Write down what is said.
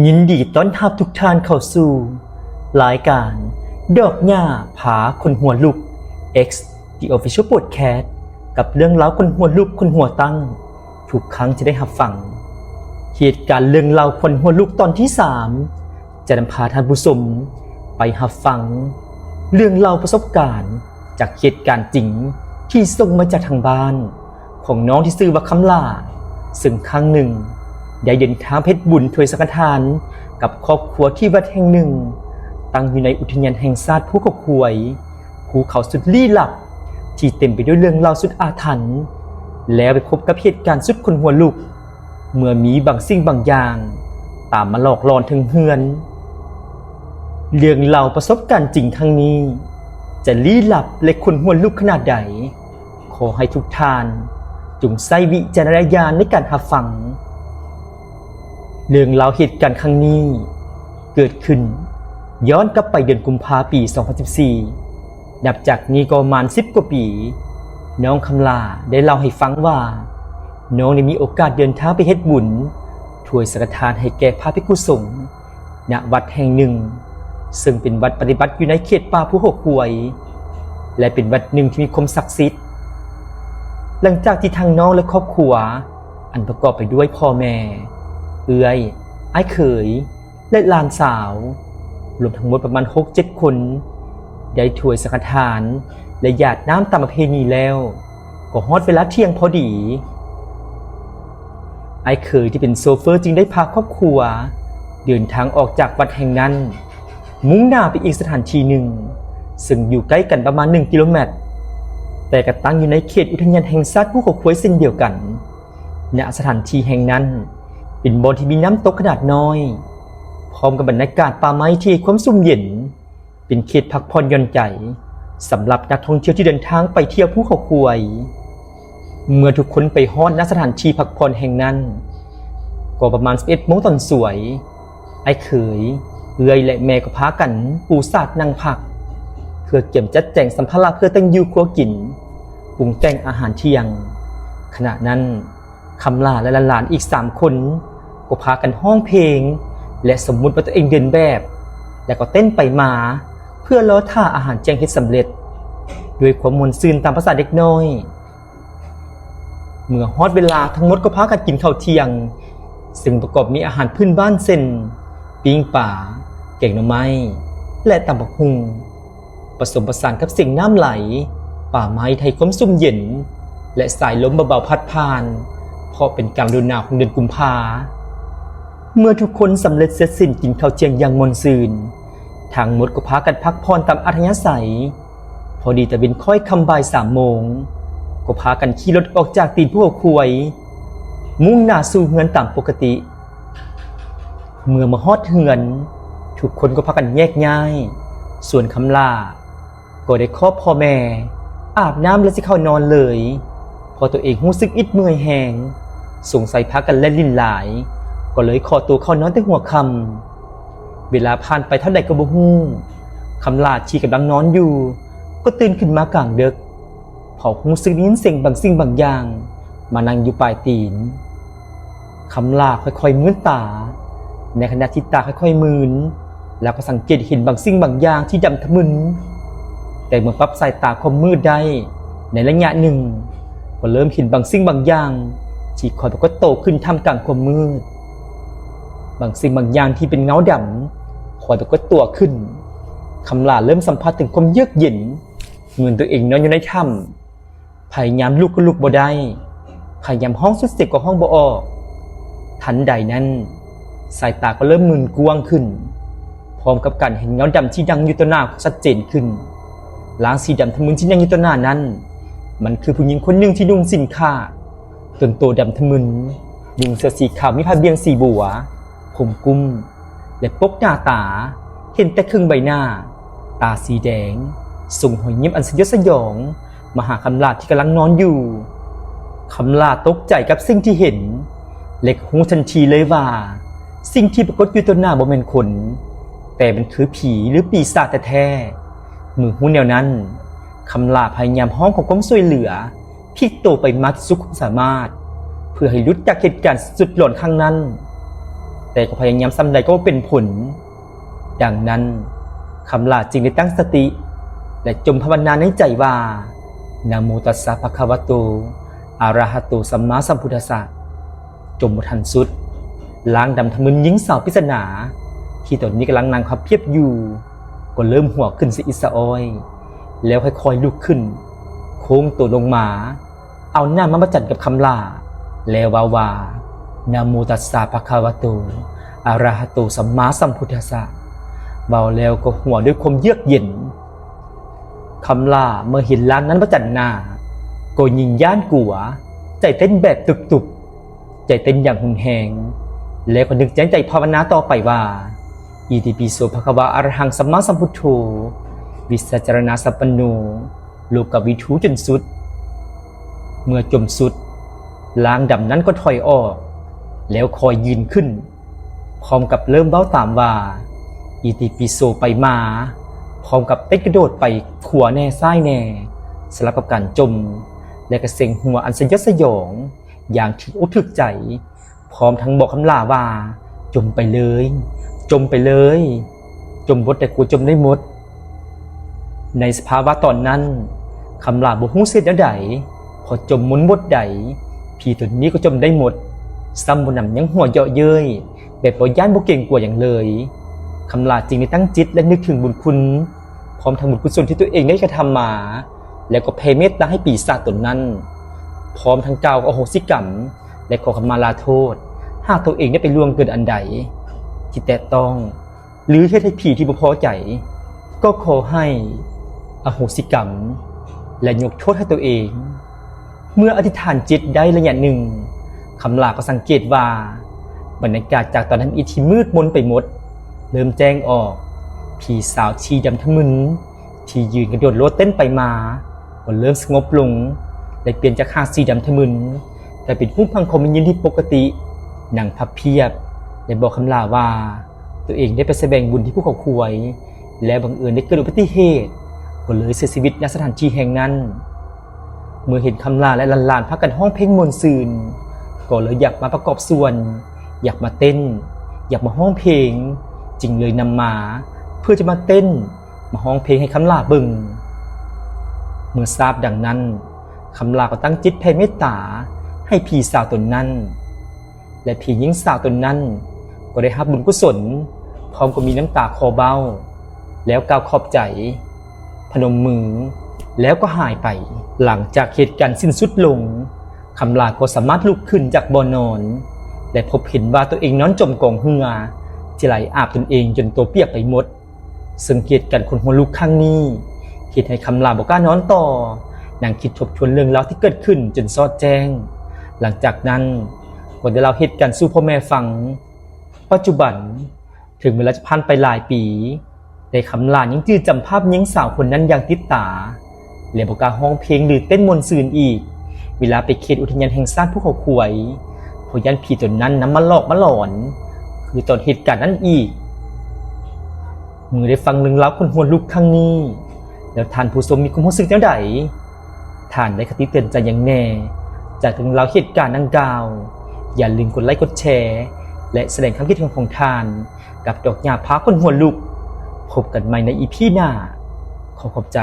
ຍິນດີຕ້ອນຮັບທຸກທ່ານເຂົ້າສູ່ລາຍການດອກຫຍ້າພາຂົນຫົວລຸກ X The Official Podcast ກັບເລື່ອງລາວຂົນຫົວລຸກຂົນຫົວຕັ້ງ ທຸກຄັ້ງທີ່ໄດ້ຮັບຟັງ. ເຫດການເລື່ອງລາວຂົນຫົວລຸກຕອນທີສາມ ຈະນຳພາທ່ານຜູ້ຊົມໄປຮັບຟັງເລື່ອງລາວປະສົບການຈາກເຫດການຈິງທີ່ສົ່ງມາຈາກທາງບ້ານ ຂອງນ້ອງທີ່ຊື່ວ່າຄຳຫຼ້າ ເຊິ່ງຄັ້ງໜຶ່ງໄດ້ເດີນທາງເຮັດບຸນຖວາຍສັງຄະທານກັບຄອບຄົວທີ່ວັດແຫ່ງໜຶ່ງ ຕັ້ງຢູ່ໃນອຸທະຍານແຫ່ງຊາດພູເຂົາຄວາຍ, ພູເຂົາສຸດລີ້ລັບທີ່ເຕັມໄປດ້ວຍເລື່ອງລາວສຸດອາຖັນ, ແລ້ວໄປພົບກັບເຫດການສຸດຂົນຫົວລຸກ ເມື່ອມີບາງສິ່ງບາງຢ່າງຕາມມາຫຼອກຫຼອນເຖິງເຮືອນ. ເລື່ອງລາວປະສົບການຈິງຄັ້ງນີ້ຈະລີ້ລັບ ແລະ ຂົນຫົວລຸກຂະໜາດໃດ, ຂໍໃຫ້ທຸກທ່ານຈົ່ງໃຊ້ວິຈາລະນະຍານໃນການຮັບຟັງ. ເລື່ອງລາວເຫດການຄັ້ງນີ້ເກີດຂຶ້ນຍ້ອນກັບໄປເດືອນກຸມພາປີສອງພັນສິບສີ່. ນັບຈາກນີ້ກໍປະມານສິບກວ່າປີ, ນ້ອງຄຳຫຼ້າໄດ້ເລົ່າໃຫ້ຟັງວ່າ ນ້ອງໄດ້ມີໂອກາດເດີນທາງໄປເຮັດບຸນຖວາຍສັງຄະທານໃຫ້ແກ່ພະພິກຂຸສົງ ນະວັດແຫ່ງໜຶ່ງ ເຊິ່ງເປັນວັດປະຕິບັດຢູ່ໃນເຂດປ່າພູເຂົາຄວາຍ ແລະ ເປັນວັດໜຶ່ງທີ່ມີຄວາມສັກສິດ. ຫຼັງຈາກທີ່ທັງນ້ອງ ແລະ ຄອບຄົວ ອັນປະກອບໄປດ້ວຍພໍ່ແມ່, ເອື້ອຍ, ອ້າຍເຂີຍ ແລະ ຫຼານສາວ ລວມທັງໝົດປະມານຫົກເຈັດຄົນ ໄດ້ຖວາຍສັງຄະທານ ແລະ ຢາດນ້ຳຕາມປະເພນີແລ້ວ ກໍຮອດເວລາທ່ຽງພໍດີ. ອ້າຍເຂີຍທີ່ເປັນໂຊເຟີຈຶ່ງໄດ້ພາຄອບຄົວເດີນທາງອອກຈາກວັດແຫ່ງນັ້ນ, ມຸ່ງໜ້າໄປອີກສະຖານທີ່ໜຶ່ງ ເຊິ່ງຢູ່ໃກ້ກັນປະມານໜຶ່ງກິໂລແມັດ, ແຕ່ກໍຕັ້ງຢູ່ໃນເຂດອຸທະຍານແຫ່ງຊາດພູເຂົາຄວາຍເຊັ່ນດຽວກັນ. ນະສະຖານທີ່ແຫ່ງນັ້ນເປັນບ່ອນທີ່ມີນ້ຳຕົກຂະໜາດນ້ອຍ ພ້ອມກັບບັນຍາກາດປ່າໄມ້ທີ່ໃຫ້ຄວາມຊຸ່ມເຢັນ, ເປັນເຂດພັກຜ່ອນຢ່ອນໃຈສຳລັບນັກທ່ອງທ່ຽວທີ່ເດີນທາງໄປທ່ຽວພູເຂົາຄວາຍ. ເມື່ອທຸກຄົນໄປຮອດ ນະ ສະຖານທີ່ພັກຜ່ອນແຫ່ງນັ້ນ ກໍປະມານສິບເອັດໂມງຕອນສວຍ, ອ້າຍເຂີຍ, ເອື້ອຍ ແລະ ແມ່ກໍພາກັນປູສາດນັ່ງພັກ ເພື່ອກຽມຈັດແຈງສຳພາລະເພື່ອຕັ້ງຢູ່ຄົວກິນ, ປຸງແຕ່ງອາຫານທ່ຽງ. ຂະນະນັ້ນ, ຄຳຫຼ້າ ແລະ ຫຼານໆອີກສາມຄົນ ກໍພາກັນຮ້ອງເພງ ແລະ ສົມມຸດວ່າຕົວເອງເດີນແບບ ແລະ ກໍເຕັ້ນໄປມາ ເພື່ອລໍຖ້າອາຫານທ່ຽງເຮັດສຳເລັດ ດ້ວຍຄວາມມ່ວນຊື່ນຕາມພາສາເດັກນ້ອຍ. ເມື່ອຮອດເວລາ, ທັງໝົດກໍພາກັນກິນເຂົ້າທ່ຽງ ເຊິ່ງປະກອບມີອາຫານພື້ນບ້ານເຊັ່ນ ປີ້ງປາ, ແກງໜໍ່ໄມ້ ແລະ ຕຳບັກຫຸ່ງ ປະສົມປະສານກັບສຽງນ້ຳໄຫຼ, ປ່າໄມ້ໃຫ້ຄວາມຊຸ່ມເຢັນ ແລະ ສາຍລົມເບົາໆພັດຜ່ານ ເພາະເປັນກາງລະດູໜາວຂອງເດືອນກຸມພາ. ເມື່ອທຸກຄົນສຳເລັດເສັດສິ້ນກິນເຂົ້າທ່ຽງຢ່າງມ່ວນຊື່ນ, ທັງໝົດກໍພາກັນພັກຜ່ອນຕາມອັດທະຍາໄສ. ພໍດີຕາເວັນຄ້ອຍຄ່ຳບ່າຍສາມໂມງ, ກໍພາກັນຂີ່ລົດອອກຈາກຕີນພູເຂົາຄວາຍ, ມຸ່ງໜ້າສູ່ເຮືອນຕາມປົກກະຕິ. ເມື່ອມາຮອດເຮືອນ, ທຸກຄົນກໍພາກັນແຍກຍ້າຍ, ສ່ວນຄຳຫຼ້າກໍໄດ້ຄອບພໍ່ແມ່, ອາບນ້ຳແລ້ວຊິເຂົ້ານອນເລີຍ, ເພາະຕົວເອງຮູ້ສຶກອິດເມື່ອຍແຮງ, ສົງໄສພາກັນແລ່ນຫຼິ້ນຫຼາຍ, ກໍເລີຍຂໍຕົວເຂົ້ານອນແຕ່ຫົວຄ່ຳ. ເວລາຜ່ານໄປເທົ່າໃດກໍບໍ່ຮູ້, ຄຳຫຼ້າທີ່ກຳລັງນອນຢູ່ ກໍຕື່ນຂຶ້ນມາກາງເດິກ ເພາະຮູ້ສຶກໄດ້ຍິນສຽງບາງສິ່ງບາງຢ່າງມານັ່ງຢູ່ປາຍຕີນ. ຄຳຫຼ້າຄ່ອຍໆມືນຕາ, ໃນຂະນະທີ່ຕາຄ່ອຍໆມືນ, ລາວກໍສັງເກດເຫັນບາງສິ່ງບາງຢ່າງທີ່ດຳທະມຶນ. ແຕ່ເມື່ອປັບສາຍຕາຄວາມມືດໄດ້ໃນໄລຍະໜຶ່ງ, ກໍເລີ່ມເຫັນບາງສິ່ງບາງຢ່າງທີ່ຄ່ອຍປາກົດໂຕຂຶ້ນທ່າມກາງຄວາມມືດ. ບາງສິ່ງບາງຢ່າງທີ່ເປັນເງົາດຳຄ່ອຍປາກົດຕົວຂຶ້ນ. ຄຳຫຼ້າເລີ່ມສຳຜັດເຖິງຄວາມເຢືອກເຢັນ, ເໝືອນຕົວເອງນອນຢູ່ໃນຖ້ຳ, ພະຍາຍາມລຸກກໍລຸກບໍ່ໄດ້, ພະຍາຍາມຮ້ອງສຸດສຽງກໍຮ້ອງບໍ່ອອກ. ທັນໃດນັ້ນ, ສາຍຕາກໍເລີ່ມໝືນກວ້າງຂຶ້ນ, ພ້ອມກັບການເຫັນເງົາດຳທີ່ນັ່ງຢູ່ຕໍ່ໜ້າກໍຊັດເຈນຂຶ້ນ. ຮ່າງສີດຳທະມຶນທີ່ນັ່ງຢູ່ຕໍ່ໜ້ານັ້ນ, ມັນຄືຜູ້ຍິງຄົນໜຶ່ງທີ່ນຸ່ງສິ້ນຂາດ, ຕົນໂຕດຳທະມຶນ, ນຸ່ງເສື້ອສີຂາວມີຜ້າບ່ຽງສີບົວ, ຜົມກຸ້ມ ແລະ ປົກໜ້າຕາ, ເຫັນແຕ່ເຄິ່ງໃບໜ້າ, ຕາສີແດງ, ສົ່ງຮອຍຍິ້ມອັນສະຫຍົດສະຫຍອງມາຫາຄຳຫຼ້າທີ່ກຳລັງນອນຢູ່. ຄຳຫຼ້າຕົກໃຈກັບສິ່ງທີ່ເຫັນ ແລະ ກໍຮູ້ທັນທີເລີຍວ່າ ສິ່ງທີ່ປາກົດຢູ່ຕໍ່ໜ້າບໍ່ແມ່ນຄົນ, ແຕ່ມັນຄືຜີ ຫຼື ປີສາດແທ້ໆ. ເມື່ອຮູ້ແນວນັ້ນ, ຄຳຫຼ້າພະຍາຍາມຮ້ອງຂໍຄວາມຊ່ວຍເຫຼືອ, ພລິກໂຕໄປມາທີ່ສຸດຄວາມສາມາດ ເພື່ອໃຫ້ຫຼຸດຈາກເຫດການສຸດຫຼອນຄັ້ງນັ້ນ. ຕ່ກໍພະຍາຍາມສ່ຳໃດກໍບໍ່ເປັນຜົນ. ດັ່ງນັ້ນ ຄຳຫຼ້າຈຶ່ງໄດ້ຕັ້ງສະຕິ ແລະ ຈົ່ມພາວະນາໃນໃຈວ່າ ນະໂມຕັດສະ ພະຄະວະໂຕ ອະລະຫະໂຕ ສຳມາສຳພຸດທັດສະ. ຈົ່ມບໍ່ທັນສຸດ, ລ່າງດຳທະມຶນຍິງສາວປິດສະໜາ ທີ່ຕອນນີ້ກຳລັງນັ່ງພັບພຽບຢູ່ ກໍເລີ່ມຫົວຂຶ້ນສະອິດສະອອຍ ແລ້ວຄ່ອຍໆລຸກຂຶ້ນ, ໂຄ້ງໂຕລົງມາ, ເອົາໜ້າມາປະຈັນກັບຄຳຫຼ້າ ແລ້ວເວົ້າວ່າ ນະໂມຕັດສະ ພະຄະວະໂຕ ອະລະຫະໂຕ ສຳມາສຳພຸດທັດສະ. ເວົ້າແລ້ວກໍຫົວດ້ວຍຄວາມເຍືອກເຢັນ. ຄຳຫຼ້າເມື່ອເຫັນຮ່າງນັ້ນປະຈັນໜ້າ ກໍຍິ່ງຢ້ານກົວ, ໃຈເຕັ້ນແບບຕຸບໆ, ໃຈເຕັ້ນຢ່າງຮຸນແຮງ, ແລ້ວກໍນຶກໃນໃຈພາວະນາຕໍ່ໄປວ່າ ອິຕິປິໂສ ພະຄະວາ ອະລະຫັງ ສຳມາສຳພຸດໂທ ວິຊາຈາລະນະສັບປັນໂນ ໂລກະວິທູ ຈົນສຸດ. ເມື່ອຈົມສຸດ, ຮ່າງດຳນັ້ນກໍຖອຍອອກ ແລ້ວຄ່ອຍຢືນຂຶ້ນ ພ້ອມກັບເລີ່ມເວົ້າຕາມວ່າ ອິຕິປິໂສ ໄປມາ, ພ້ອມກັບເຕັ້ນກະໂດດໄປຂວາແດ່ຊ້າຍແດ່ ສະຫຼັບກັບການຈົມ ແລະ ກະເສັງຫົວອັນສະຫຍອດສະຫຍອງຢ່າງຖືກອົກຖືກໃຈ, ພ້ອມທັງບອກຄຳຫຼ້າວ່າ ຈົ່ມໄປເລີຍ, ຈົ່ມໄປເລີຍ, ຈົ່ມບົດໃດກໍຈົ່ມໄດ້ໝົດ. ໃນສະພາວະຕອນນັ້ນ ຄຳຫຼ້າບໍ່ຮູ້ຊິເຮັດແນວໃດ, ເພາະຈົມມົນບົດໃດ ຜີຕົນນີ້ກໍຈົມໄດ້ໝົດ, ຊ້ຳບໍ່ໜຳຍັງຫົວເຍາະເຍີ້ຍ ແບບບໍ່ຢ້ານບໍ່ເກງກົວຫຍັງເລີຍ. ຄຳຫຼ້າຈຶ່ງໄດ້ຕັ້ງຈິດ ແລະ ນຶກເຖິງບຸນຄຸນ ພ້ອມທັງບຸນກຸສົນທີ່ຕົວເອງໄດ້ກະທຳມາ ແລ້ວກໍແຜ່ເມດຕາໃຫ້ປີສາດຕົນນັ້ນ ພ້ອມທັງກ່າວອະໂຫສິກຳ ແລະ ຂໍຂະມາລາໂທດ ຫາກຕົວເອງໄດ້ໄປລ່ວງເກີນອັນໃດທີ່ແຕະຕ້ອງ ຫຼື ເຮັດໃຫ້ຜີທີ່ບໍ່ພໍໃຈ ກໍຂໍໃຫ້ອະໂຫສິກຳ ແລະ ຍົກໂທດໃຫ້ຕົວເອງ. ເມື່ອອະທິຖານຈິດໄດ້ໄລຍະໜຶ່ງ, ຄຳຫຼ້າກໍສັງເກດວ່າ ບັນຍາກາດຈາກຕອນທຳອິດທີ່ມືດມົນໄປໝົດ ເລີ່ມແຈ້ງອອກ. ຜີສາວສີດຳທະມຶນທີ່ຢືນກະໂດດໂລດເຕັ້ນໄປມາ ກໍເລີ່ມສະຫງົບລົງ ແລະ ປ່ຽນຈາກຮ່າງສີດຳທະມຶນ ກາຍເປັນຮູບຮ່າງຄວາມມີຍິນທີ່ປົກກະຕິ, ນັ່ງພັບພຽບ ແລະ ບອກຄຳຫຼ້າວ່າ ຕົວເອງໄດ້ໄປສະແຫວງບຸນທີ່ພູເຂົາຄວາຍ ແລ້ວບັງເອີນໄດ້ເກີດອຸບັດຕິເຫດ ກໍເລີຍເສຍຊີວິດ ນະ ສະຖານທີ່ແຫ່ງນັ້ນ. ເມື່ອເຫັນຄຳຫຼ້າ ແລະ ຫຼານໆພາກັນຮ້ອງເພງມ່ວນຊື່ນ ກໍເລີຍຢາກມາປະກອບສ່ວນ, ຢາກມາເຕັ້ນ, ຢາກມາຮ້ອງເພງ, ຈຶ່ງເລີຍນຳມາ ເພື່ອຈະມາເຕັ້ນ, ມາຮ້ອງເພງໃຫ້ຄຳຫຼ້າເບິ່ງ. ເມື່ອຊາບດັ່ງນັ້ນ, ຄຳຫຼ້າກໍຕັ້ງຈິດແຜ່ເມດຕາໃຫ້ຜີສາວຕົນນັ້ນ ແລະ ຜີຍິງສາວຕົນນັ້ນກໍໄດ້ຮັບບຸນກຸສົນ ພ້ອມກັບມີນ້ຳຕາຄໍເບົ້າ ແລ້ວກ່າວຂອບໃຈ, ພະນົມມື ແລ້ວກໍຫາຍໄປ. ຫຼັງຈາກເຫດການສິ້ນສຸດລົງ, ຄຳຫຼ້າກໍສາມາດລຸກຂຶ້ນຈາກບ່ອນນອນ ແລະ ພົບເຫັນວ່າຕົວເອງນອນຈົມກອງເຫື່ອທີ່ໄຫຼອາບຕົນເອງຈົນຕົວປຽກໄປໝົດ. ເຊິ່ງເຫດການຂົນຫົວລຸກຄັ້ງນີ້ ເຮັດໃຫ້ຄຳຫຼ້າບໍ່ກ້ານອນຕໍ່, ນັ່ງຄິດທົບທວນເລື່ອງລາວທີ່ເກີດຂຶ້ນຈົນຊອດແຈ້ງ. ຫຼັງຈາກນັ້ນກໍໄດ້ເລົ່າເຫດການສູ່ພໍ່ແມ່ຟັງ. ປັດຈຸບັນ, ເຖິງເວລາຈະຜ່ານໄປຫຼາຍປີ, ແຕ່ຄຳຫຼ້າຍັງຈື່ຈຳພາບຍິງສາວຄົນນັ້ນຢ່າງຕິດຕາ ແລະ ບໍ່ກ້າຮ້ອງເພງ ຫຼື ເຕັ້ນມ່ວນຊື່ນອີກ ເວລາໄປເຂດອຸທະຍານແຫ່ງຊາດພູເຂົາຄວາຍ ເພາະຢ້ານຜີຕົນນັ້ນນຳມາຫຼອກມາຫຼອນ ຄືຕອນເຫດການນັ້ນອີກ. ເມື່ອໄດ້ຟັງເລື່ອງລາວຂົນຫົວລຸກຄັ້ງນີ້ ແລ້ວທ່ານຜູ້ຊົມມີຄວາມຮູ້ສຶກແນວໃດ? ທ່ານໄດ້ຄະຕິເຕືອນໃຈຫຍັງແດ່ຈາກເລື່ອງລາວເຫດການດັ່ງກ່າວ? ຢ່າລືມກົດໄລກ໌ ກົດແຊ ແລະ ສະແດງຄຳຄິດເຫັນຂອງທ່ານກັບດອກຫຍ້າພາຂົນຫົວລຸກ. ພົບກັນໃໝ່ໃນອີພີໜ້າ. ຂໍຂອບໃຈ.